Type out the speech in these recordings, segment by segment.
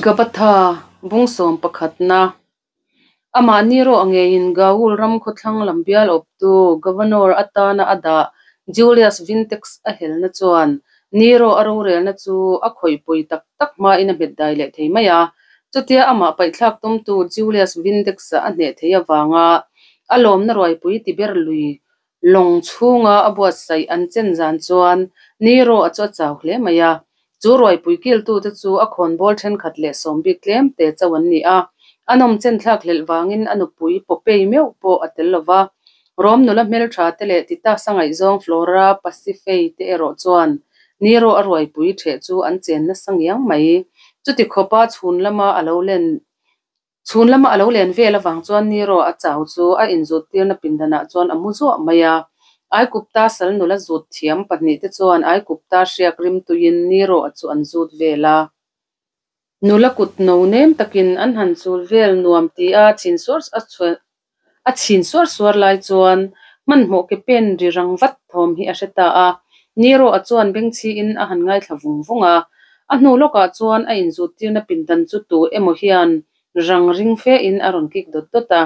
Gabatha, bung sawm pakhatna. Amah Nero a ngeiin Gaul ram khawthlang lam bial awptu Governor atana a dah Julius Vindex a helna chuan Nero a rorelna chu a khawihpui tak tak hmain a hmet dai leh thei mai a. Chutia amah paihthlak tumtu Julius Vindex-a a hneh theih avanga a lawmna ruaipui ti ber lui Lawng chhunga a buatsaih an chen zan chuan Nero a chu a chau hle mai a. Chu ruaipui kiltute chu a khawnbawl thenkhat leh sawm bik tlem te chauh an ni a. A nawm chen thlak hlelh vangin a nupui Popey meuh pawh a tel lo va. Rom nula hmeltha te leh Titus a ngaihzawng Flora Pasiphae te erawh chuan Nero a ruaipui theh chu an chen nasa ngiang mai. Chuti khawpa chhun lama a lo len Chhun lama a lo len vel avang chuan Nero a chau chu a inzut tirna pindanah chuan a mu zuah mai a. Aikupta sal nula zut thiam pahnihte chuan Aikupta hriak rim tuiin Nero a chu an zut vel a. Nula kut no nem takin an han chul vel nuam ti a chhin suar a chhin suar suar lai chuan hmanhmawh ke pen ri rang vat thawm hi a hre ta a. Nero a chuan bengchhiin a han ngaithla vung vung a. A hnu lawkah chuan a inzuttirna pindan chu tu emaw hian rang ring fe in a rawn kik dawt dawt a.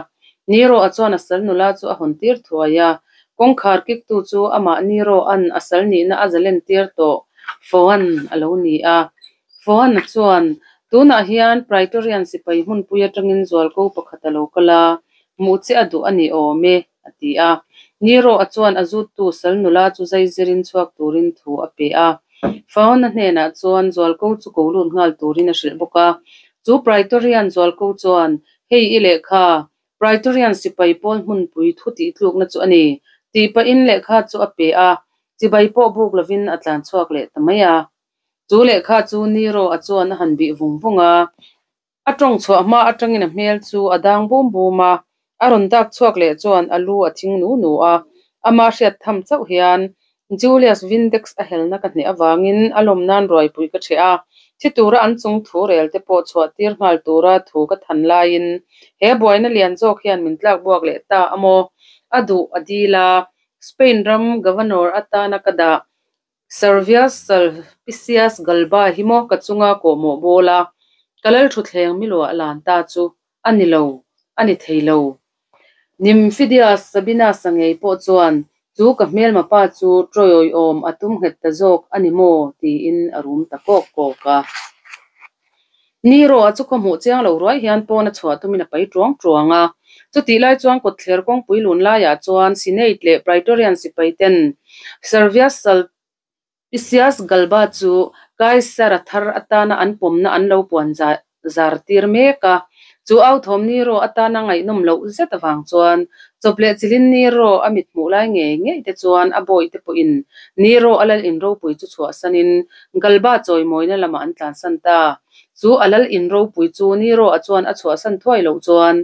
Nero a chuan a sal nula chu a hawn tir thuai a. Kawngkhar kiktu chu amah Nero an a sal nihna a zalen tir tawh Foan a lo ni a. Foana chuan, Tunah hian Praetorian sipai hmunpui atangin zualko pakhat a lo kal a, hmuh che a duh a ni awm e, a ti a. Nero-a chuan a zuttu sal nula chu zaizirin chhuak turin thu a pe a. Faona hnenah chuan zualko chu ko lut nghal turin a hrilh bawk a. Chu Praetorian zualko chuan, Hei i lehkha, Praetorian sipai pawl hmunpui thu tihtlukna chu a ni, tih pahin lehkha chu a pe a, chibai pawh buk lovin a tlan chhuak leh ta mai a. Chu lehkha chu Nero a chuan a han bih vung vung a, a tawng chhuah hma atangin a hmel chu a dang bum bum a, a rawn dak chhuak leh chuan a lu a thing nu nu a, ama hriat tham chauh hian Julius Vindex a helna ka hneh avangin a lawm nan ruaipui ka ṭheh a, thi tura an chung thu rel te pawh chhuah tir nghal tura thu ka than laiin he buaina lian zawk hian min tlak buak leh ta a maw? A duh a dil a, Spain ram Governor atana ka dah Servius Sulpicius Galba hi maw ka chunga kawhmawh bawl a, ka lal thutthleng miluah lan ta chu a ni lo, a ni thei lo. Nymphidius Sabinus a ngei pawh chuan chu ka hmelma pa chu tawiawm a tum nghet ta zawk a ni maw tiin a rum ta kawk kawk a. Nero a chu khaw hmuh chiang lo ruai hian pawn a chhuah tumin a pai tuang tuang a. Chutih lai chuan kawtthler kawngpui lun laiah chuan Senate leh Praetorian sipai ten Servius Sulpicius Galba chu Kaisar a thar atana an pawmna an lo puan zar tir mek a. Chu authawm Nero atana ngaihnawm loh zet avang chuan chawp leh chilin Nero a mit hmuh lai ngei ngei te chuan a bawihte pawhin Nero a lal in ropui chu chhuahsanin Galba chawimawina lamah an tlansan ta. Chu a lal in ropui chu Nero-a chuan a chhuahsan thuai loh chuan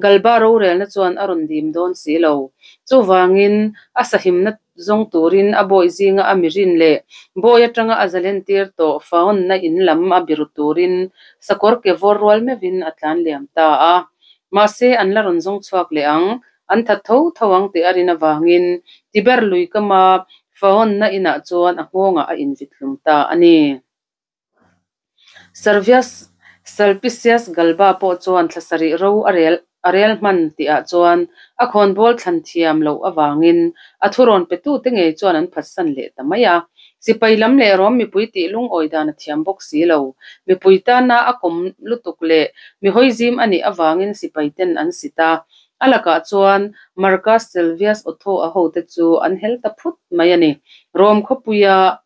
Galba rorelna chuan a rawn dim dawn si lo. Chuvangin a sahimna zawng turin a bawi zinga a mirin leh bawi atanga a zalen tir tawh fawnna in lam a biru turin sakawr ke vawr rual meuhin a tlan liam ta a. Mahse an la rawn zawng chhuak leh ang. An that tho tho ang tih a rin avangin Tiber lui kama fawnna inah chuan a nghawngah a invit hlum ta a ni. Servius Sulpicius Galba pawh chuan thla sarih ro a rel a rel hman tihah chuan a khawnbawl thlan thiam loh avangin a thurawn petute ngei chuan an phatsan leh ta mai a. Sipai lam leh Rom mipui tih lungawi dan a thiam bawk si lo. Mipui tana a kawm lutuk leh mi hawizim a nih avangin sipai ten an sit a. A lakah chuan Marcus Silvius Otho-a hote chu an hel ta phut mai a ni. Rom khawpuia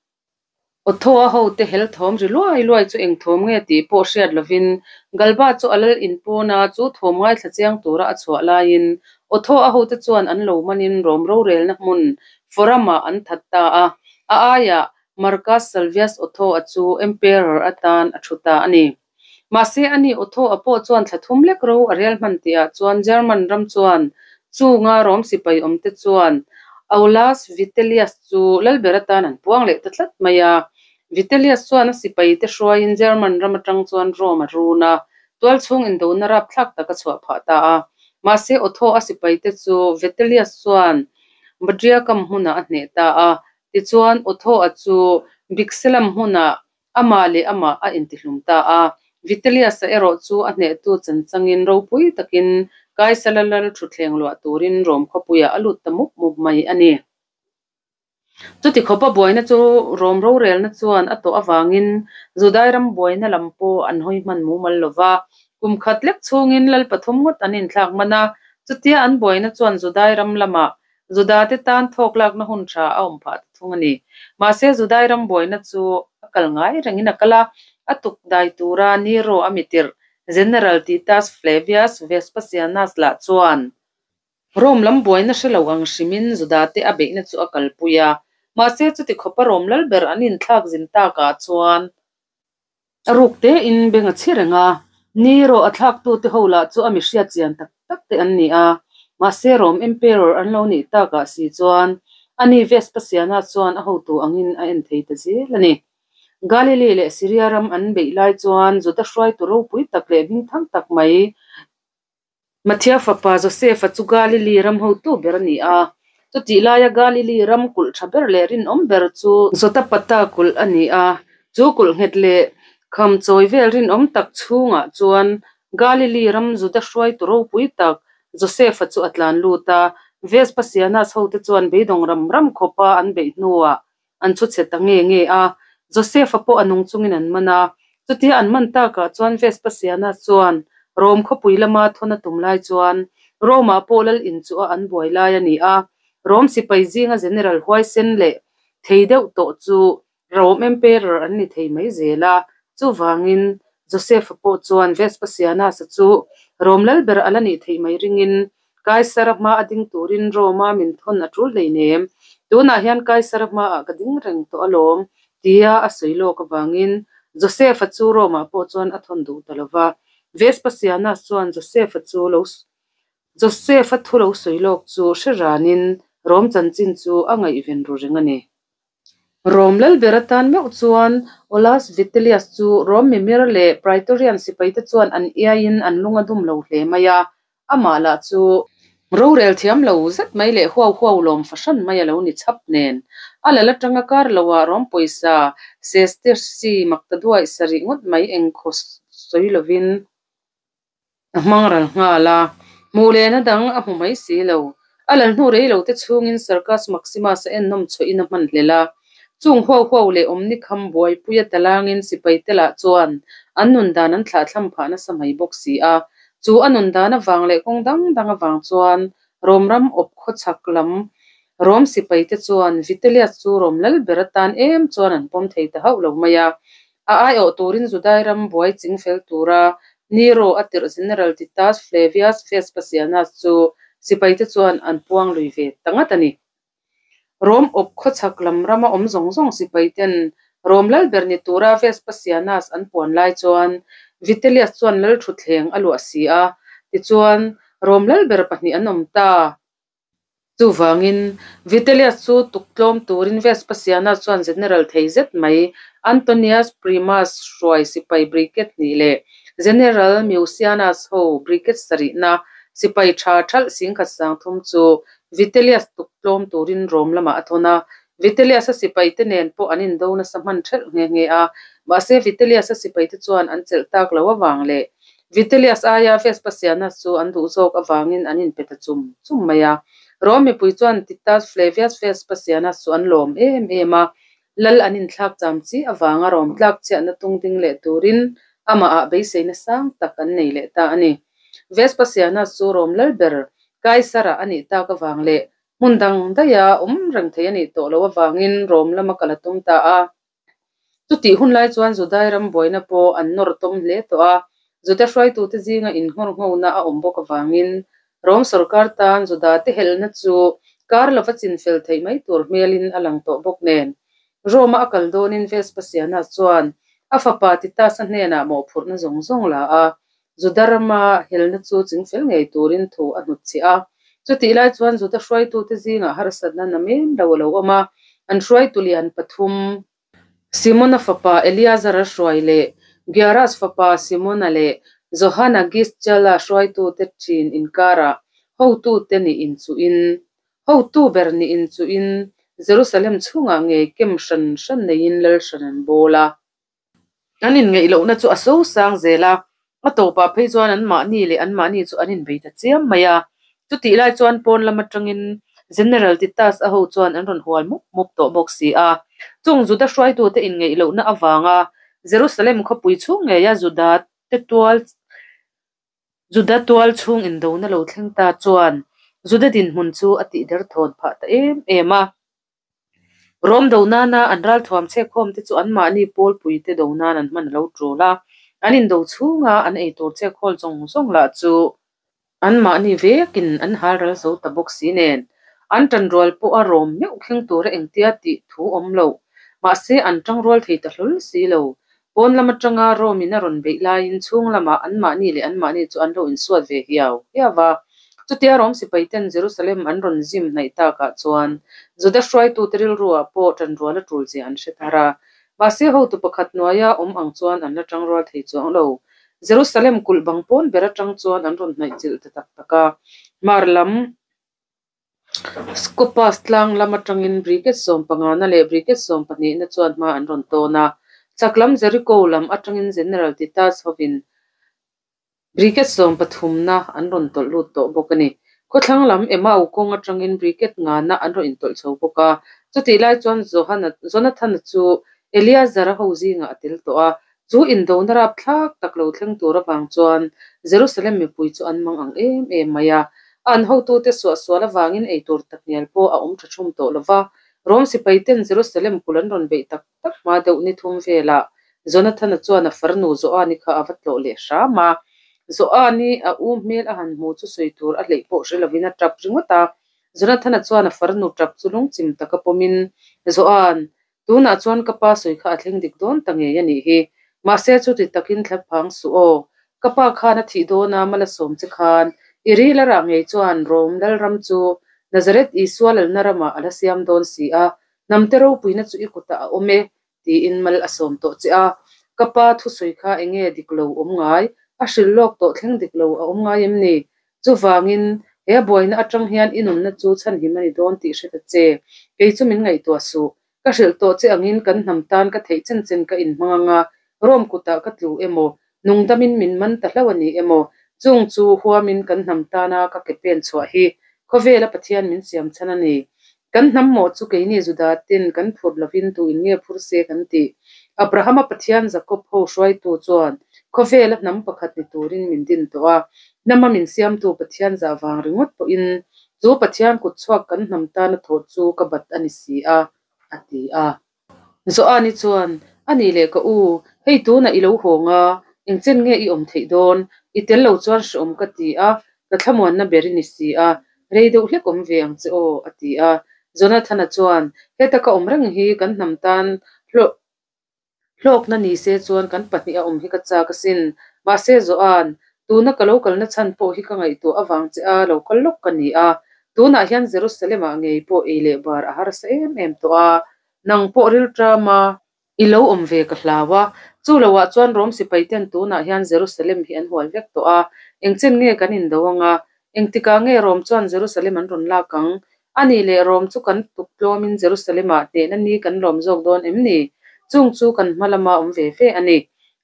Otho-a hote hel thawm ri luai luai chu eng thawm nge tih pawh hriat lovin Galba chu a lal in pawn a, chu thawm ngaithla chiang tura a chhuah laiin Otho-a hote chuan an lo manin Rom rorelna hmun Forum-ah an that ta a, a aiah Marcus Salvius Otho-a chu Emperor atan a thu ta a ni. Mahse, ani Otho-a pawh chuan thla thum lek ro a rel hman tihah chuan German ram chuan chunga Rom sipai awmte chuan Aulus Vitellius chu lalber atan an puang leh ta tlat mai a. Vitellius chuan a sipaite hruaiin German ram atang chuan Rome a run a, tualchhung indona rapthlak tak a chhuah phah ta a. Mahse, Otho-a sipaite chu Vitellius chuan Badriacum hmunah a hneh ta a. Tichuan, Otho-a chu Bixelam hmunah Amah leh amah a intihlum ta a. Vitellius-a erawh chu a hnehtu chan changin ropui takin Kaisala lal thutthleng luah turin Rom khawpuiah a lut ta mup mup mai a ni. Chuti khawpa buaina chu Rom rorelna chuan a tawh avangin Judai ram buaina lam pawh an hawi hman mumal lo va. Kum khat lek chhungin lal pathum ngawt an inthlak hman a, chutia an buaina chuan Judai ram lamah Judate tan thawk lakna hun tha a awm phah ta thung a ni. Mahse Judai ram buaina chu a kal ngai rengin a kal a, a tuk dai tura Nero a mitirh General Titus Flavius Vespasianus lah chuan Rome lam buaina hre lo ang hrimin Judate a beihna chu a kalpui a, mahse chuti khawpa Rome lal ber an inthlak zin takah chuan a ruk tein beng a chhi reng a. Nero a thlaktute ho lah chu a mi hriat chian tak tak te an ni a, mahse Rome Emperor an lo nih takah si chuan ani Vespasiana chuan a hotu angin a en thei ta zel a ni. Galilee leh Syria ram an beih lai chuan Juda hruaitu ropui tak leh hmingthang tak mai Mathia fapa Josefa chu Galili ram hotu ber a ni a. Chutih laia Galili ram kulh tha ber leh rinawm ber chu Jotapata kulh a ni a. Chu kulh nghet leh kham chawi vel rinawm tak chhungah chuan Galili ram Juda hruaitu ropui tak Josefa chu a tlan lut a. Vespasianus hote chuan beidawng ram ram khawpa an beih hnuah an chhu chhe ta nge nge a. Josefa pawh a nung chungin an man a. Chutia an man takah chuan Vespasiana chuan Rome khawpui lama thawn a tum lai chuan Rome-ah pawh lal in chu a an buai lai a ni a. Rome sipai zinga general huaisen leh thei deuh tawh chu Rome emperor an ni thei mai zel a. Chuvangin Josefa pawh chuan Vespasianus-a chu Rome lal ber a la nih theih mai ringin Kaisara hma a ding turin Rome-a min thawn a tul hleinem. Tunah hian Kaisara hmaah ka ding reng tawh alawm, tia a sawi lawk avangin Josefa chu Rome-ah pawh chuan a thawn duh ta lo va. Vespasianus chuan Josefa chu lo Josefa thu lo sawi lawk chu hre ranin Rome chanchin chu a ngaihven ru reng a ni. Rom lalber atan meuh chuan Aulus Vitellius chu Rom mimir leh Praetorian sipaite chuan an iaiin an lung a dum lo hle mai a, amah lah chu rorel thiam lo zet mai leh huau huau lawm fahran mai a lo ni chhap nen. A lal atanga kar loah Rom pawisa sesterci maktaduaih sarih ngawt mai engkhaw sawi lovin A hmang ral nghal a, hmuh lehna dang a hmu mai si lo. A lal hnu rei lo te chhungin Circus Maximus a ennawm chhuahin a hman hlel a. Chung huau huau leh awmni kham buaipuia talangin sipai te lah chuan an nun dan an thlahthlam phah nasa mai bawk si a. Chu a nun dan avang leh kawng dang dang avang chuan Rom ram awp khawchhak lam Rom sipai te chuan Vitellius chu Rom lal ber atan em chuan an pawm thei ta hauh lo mai a. A aiawh turin Judai ram buai chingfel tura Nero a tirh General Titus Flavius Vespasianus chu sipaite chuan an puang lui ve ta ngat a ni. Rom awp khawchhak lam rama awm zawng zawng sipaiten Rom lalber ni tura Vespasianus an puan lai chuan Vitellius chuan lalthutthleng a luah si a, tichuan Rom lalber pahnih an awm ta. Chuvangin, Vitellius chu tuk tlawm turin Vespasianus chuan general thei zet mai Antonius Primus hruai sipai brigade hnih leh General Mucianus ho brigade sarihna sipai tha thalh singkhat sangthum chu Vitellius tuk tlawm turin Rome lamah a thawn a. Vitellius-a sipaite nen pawh an indo nasa hman thelh nghe nghe a, mahse Vitellius-a sipaite chuan an chelh tak lo avang leh Vitellius aia Vespasianus chu an duh zawk avangin an inpe ta chum chum mai a. Rome mipui chuan Titus Flavius Vespasianus chu an lawm em em a, lal an inthlak cham chi avanga Rome tlak chhiatna tung ding leh turin amahah beiseina sang tak an nei leh ta a ni. Vespasianus chu Rome lal ber Kaisara a nih tak avang leh hmun dang daiha awm reng thei a nih tawh loh avangin Rome lama kal a tum ta a. Chutih hun lai chuan Judai ram buaina pawh an nawr tawm hle tawh a, Juda hruaitute zinga innghawrnghawna a awm bawk avangin Rom sorkar tan Judate helhna chu kar lova chinfel theih mai tur hmelin a lang tawh bawk nen. Rome-a a kal dawnin Vespasianus chuan a fapa Titus-a hnenah mawhphurhna zawng zawng la a, Juda rama helna chu chingfel ngei turin thu a hnutchhiah a. Chutih lai chuan Juda hruaitute zingah harsatna namen lo a lo awm a, an hruaitu lian pathum, Simona fapa Eleazara hruai leh Giaras fapa Simona leh Johana Gischala hruaitute thin inkarah hotute nih inchuhin, hotu ber nih inchuhin Jerusalem chhungah ngei kem hran hran neiin lal hran an bawl a. An inngeih lohna chu a sosang zel a, a tawpah phei chuan anmahni leh anmahni chu an inbei ta chiam mai a. Chutih lai chuan pawn lam atangin General Titus a ho chuan an rawn hual mup mup tawh bawk si a. Chung Juda hruaitute inngeih lohna avanga Jerusalem khawpui chhung ngeia Juda te tual Juda tual chhung indona lo thleng ta chuan Juda dinhmun chu a tihder thawn phah ta em em a. Rom do nana an ralthuam chhekkhawm te chu anmahni pawlpuite do nan an hman a lo tul a, an indo chhunga an eitur chhekhawl zawng zawng lah chu anmahni vekin an halral zo ta bawk si nen, an tanrual pawh a rawm meuh thleng tura engtia tih thu awm loh, mahse an tangrual thei ta hlawl si lo. Pawn lam atanga Rome-in a rawn beih laiin chhung lamah anmahni leh anmahni chu an lo insuat ve hiau hiau a. Chutia Rome sipaiten Jerusalem an rawn zim hnaih takah chuan Juda hruaitute rilruah pawh tanrual a tul zia an hre thar a. Mahse hotu pakhat hnuaia awm ang chuan an la tangrual thei chuang lo. Jerusalem kulh bang pawn ber atang chuan an rawn hnaih chilh ta tak tak a. Hmar lam. Scopas tlang lam atangin Brigade sawmpangana leh Brigade sawmpahnihna chuan hma an rawn tawn a. Chak lam Jericho lam atangin General Titus hovin Brigade sawmpathumna an rawn tawlh lut tawh bawk a ni. Khawthlang lam Emau kawng atangin Brigade ngana an rawn intawlh chho bawk a. Chutih lai chuan Jonathana chu Eleazara ho zingah a tel tawh a. Chu indona rapthlak tak lo thleng tur avang chuan Jerusalem mipui chu an mang ang em em mai a. An hotute suahsual avangin eitur takngial pawh a awm tha thum tawh lo va. Rom sipaiten Jerusalem kul an rawn beih tak tak hma deuh ni thum velah Jonathana chuan a farnu Joani kha a va tlawh leh hram a. Joani a u hmel a han hmu chu sawi tur a hleih pawh hre lovin a tap ringawt a. Jonathana chuan a farnu tap chu lungchim taka pawmin, Joan, Tunah chuan ka pa sawi kha a thleng dik dawn ta ngei a nih hi. Mahse chuti takin thlap phang suh aw. Ka pa khan a thih dawn a mala sawm che khan i ril a rah ngei chuan Rom Lalram chu Nazareth Isua lalna ramah a la siam dawn si a, hnamte ropuina chu i kutah a awm e tiin mal a sawm tawh che a. Ka pa thusawi kha enge dik lo awm ngai? A hrilh lawk tawh thleng dik lo a awm ngai em ni? Chuvangin, he buaina atang hian i nunna chu chhanhim a ni dawn tih hre ta che. Kei chu min ngaihtuah suh. Ka hrilh tawh che angin kan hnam tan ka theih chen chen ka inhmang ang a, Rome kutah ka tlu emaw, nungdamin min man ta hlauh a ni emaw, chung chu huamin kan hnam tana ka ke pen chhuah hi khawvela Pathian min siam chhan a ni. Kan hnam mawh chu keini Juda ten kan phur lovin tu in nge phur se kan ti. Abrahama Pathian Jakob ho hruaitu chuan khawvela hnam pakhat ni turin min din tawh a, hnama min siamtu Pathian zah vang ringawt pawhin chu Pathian kutchhuak kan hnam tana thawh chu ka bat a ni si a, a ti a. Joani chuan, A nih leh ka u, hei tunah i lo hawng a, engchen nge i awm theih dawn? I tel lo chuan hrehawm ka ti a, ka thlamuanna ber i ni si a, rei deuh hlek awm ve ang che aw, a ti a. Jonathana chuan, Heta ka awm reng hi kan hnam tan hlawkna ni se chuan kan pahnih a awm hi ka chak asin. Mahse Joan, tuna ka lo kalna chhan pawh hi ka ngaihtuah avang che a lo kal lawk ka ni a, tunah hian Jerusalem-ah ngei pawh ei leh bar a harsa em em tawh a, Nang pawh rilṭam a, i lo awm ve ka hlau a. Chu loah chuan Rom sipaiten tunah hian Jerusalem hi an hual vek tawh a, engchen nge kan indo ang a? Engtikah nge Rom chuan Jerusalem an rawn lak ang? A nih leh Rom chu kan tuk tlawmin Jerusalem-ah hnehna ni kan lawm zawk dawn em ni? Chung chu kan hma lama awm ve ve a ni.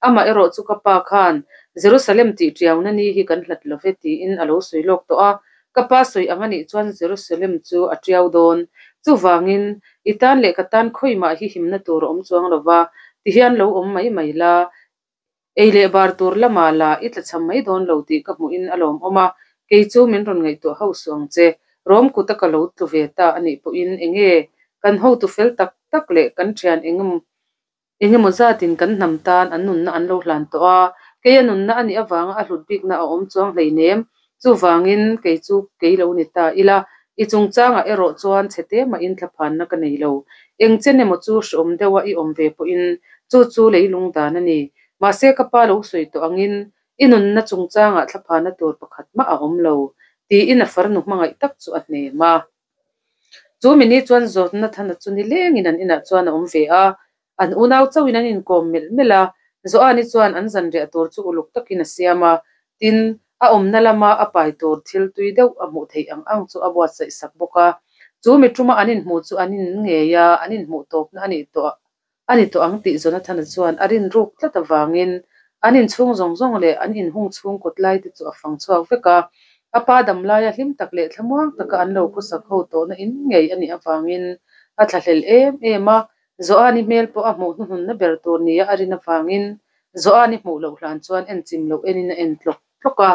Amah erawh chu ka pa khan Jerusalem tih ṭiauna ni hi kan hlat lo ve tiin a lo sawi lawk tawh a, Ka pa sawi ang a nih chuan Jerusalem chu a ṭiau dawn. Chuvangin, i tan leh ka tan khawimah hi himna tur a awm chuang lo va, tihian lo awm mai mai la, ei leh bar tur lamah la i tlachham mai dawn lo tih ka hmuhin a lawmawm a, kei chu min rawn ngaihtuah hauh suh ang che. Rom kuta ka lo tlu ve ta a nih pawhin enge kan hotu fel tak tak leh kan ṭhian engemaw Engemaw zatin kan hnam tan an nunna an lo hlan tawh a, kei a nunna a nih avanga a hlut bikna a awm chuang hleinem. Chuvangin kei chu kei lo ni ta ila, i chungchangah erawh chuan chhe te mahin thlaphanna ka nei lo. Eng chen emaw chu hreawm deuha i awm ve pawhin chu chu leilung dan a ni. Mahse ka pa lo sawi tawh angin i nunna chungchangah thlaphanna tur pakhat mah a awm lo, tiin a farnu hmangaih tak chu a hnem a. Chu mi ni chuan Jonathana chu nilengin an inah chuan a awm ve a, an unau chauhin an inkawm melh melh a. Joani chuan an zanriah tur chu uluk takin a siam a, tin, a awmna lama a pai tur thil tui deuh a hmuh theih ang ang chu a buatsaih sak bawk a. Chu mi tuma an inhmuh chu an in ngei a, an inhmuh tawpna a nih tawh. a ni tawh ang tih Jonathana chuan a rin ruk tlat avangin an inchhung zawng zawng leh an inhung chhung kawt lai te chu a fang chhuak vek a. A pa dam laia hlim tak leh thlamuang taka an lo khawsak ho tawhna in ngei a nih avangin a thlahlel em em a, Joani hmel pawh a hmuh hnuhnunna ber tur nia a rin avangin Joani hmuh loh hlan chuan en chim loh enin a en tlawk tlawk a.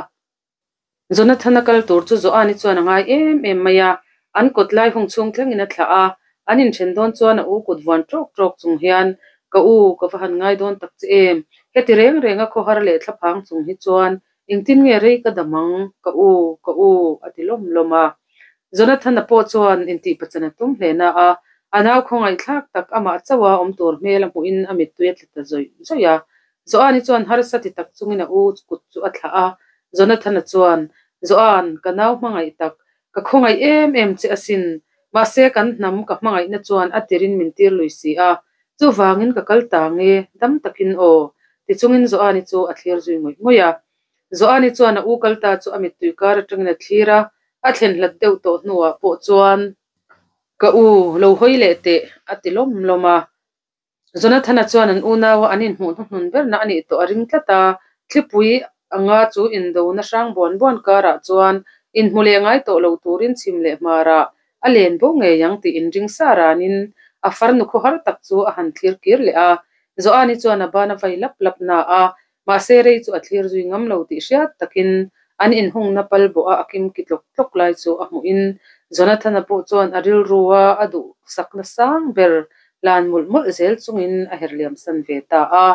Jonathana kal tur chu Joani chuan a ngai em em mai a, an kawt lai hung chhung thlengin a thlah a, an inthen dawn chuan a u kut vuan ṭawk ṭawk chung hian, Ka u, ka va han ngai dawn tak che em? Heti reng renga khawhar leh thlaphang chung hi chuan engtin nge rei ka dam ang? Ka u, ka u, a ti lawm lawm a. Jonathana pawh chuan intihpachan a tum hle na a, a nau khawngaihthlak tak amah chauha awm tur hmel a hmuhin a mittui a tla ta zawih zawih a. Joani chuan harsa ti tak chungin a u kut chu a thlah a, Jonathana chuan, Joan, ka nau hmangaih tak, ka khawngaih em em che asin, mahse kan hnam ka hmangaihna chuan a tirin min tir lui si a, chuvangin ka kal ta nge, dam takin aw, ti chungin Joani chu a thlir zui ngawih ngawih a. Joani chuan a u kal ta chu a mittui kar atangin a thlir a, a thlen hlat deuh tawh hnuah pawh chuan, Ka u, lo hawi leh teh, a ti lawm lawm a. Jonathana chuan an unaua an inhmuh hnuhnun berna a nih tawh a ring tlat a, thlipui anga chu indona hrang buan buan karah chuan inhmu leh ngai tawh lo turin chhim leh hmarah a len bo ngei ang tih inring sa ranin a farnu khawhar tak chu a han thlir kir leh a. Joani chuan a ban a vai lap lap na a, Mahse rei chu a thlir zui ngam lo tih hriat takin an inhungna pal bawha a kim ki tlawk tlawk lai chu a hmuhin Jonathana pawh chuan a rilrua a duhsakna sang ber lan mawlh mawlh zel chungin a herliam san ve ta a.